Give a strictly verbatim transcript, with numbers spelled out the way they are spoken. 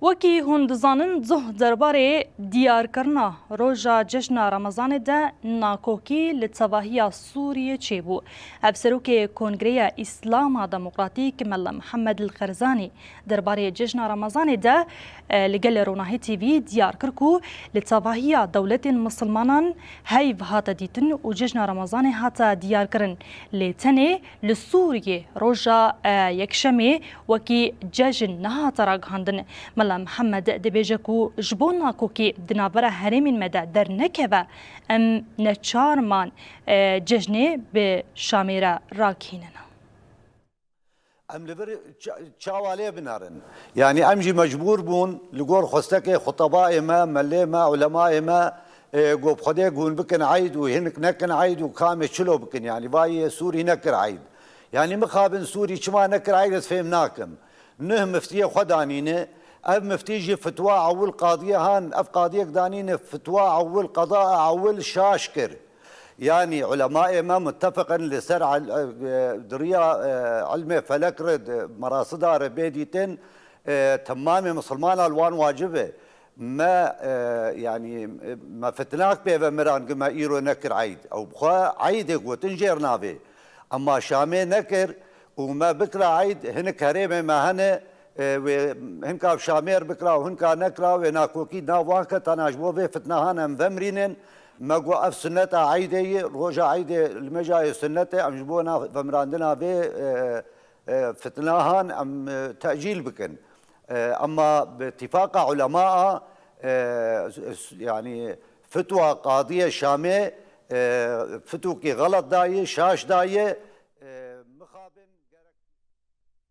Wekî hûn dizanin, coh derbarê diyarkirina roja cejna Remezanê de nakokî li tevahiya Sûriyê çêbû. Hevserokê Kongreya Îslama Demokratîk Mela Mihemed El Xerzanî derbarê cejna Remezanê de, e, li gel Ronahî T V diyar kir ku li tevahiya dewletên misilmanan heyv hate dîtin û cejna Remezanê hate diyarkirin. Lê tenê li Sûriyê roja, e, yekşemê wekî cejn nehate ragihandin. Mela Mihemed dibêje ku ji bo nakokî di navbera herêmên me de dernekeve, em neçar man, e, cejnê bi Şamê re rakihînin. Em li vir ça-, çawa lê binerin? Yanî em jî mecbûr bûn li gor xwestekê xutebayê me, melê me, ulemayê me, e, ku bi Xwedê ku hûn bikin eyd û hinek nekin eyd û kamê çilo bikin. Yanî vayê Sûrî nekir eyd. Yanî mixabin Sûrî çima nekir eyd ez fêm nakim. Nuh miftiyê xwe danîne, ev miftî jî fitwa ewil qadiyê han, ev qadiyek danîne fitwa ewil, qeda ewil şaş kir. Yanî ulemayê me muttefiq in li ser el-, e, di riya, e, ilmê felek re, di merasida re bê dîtin, e, temamê misilmana li wan wacib e. Me, e, yanî, e, me fitnak pê ve miran ku me îro nekir eyd. Ew bi xwe eydê gotin jêr navê. Ema Şamê nekir û me bikira eyd, hinek herêmê me hene, e, wê hinka bi Şamêr bikira û hinka nekira, wê nakokî nav wan ket, tana ji bo vê fitnahan em vemirînin. Me got ev sunneta eydê ye, roja eydê li me jayê sunnet e, em ji bo nav vemirandina vê, e, e, fitnahan em, e, tecîl bikin. E, ema bi îtifaqa ulema, e, s-, s-, yanî fitwa qadiyê Şamê, e, fitwekî xelet daye, şaş daye,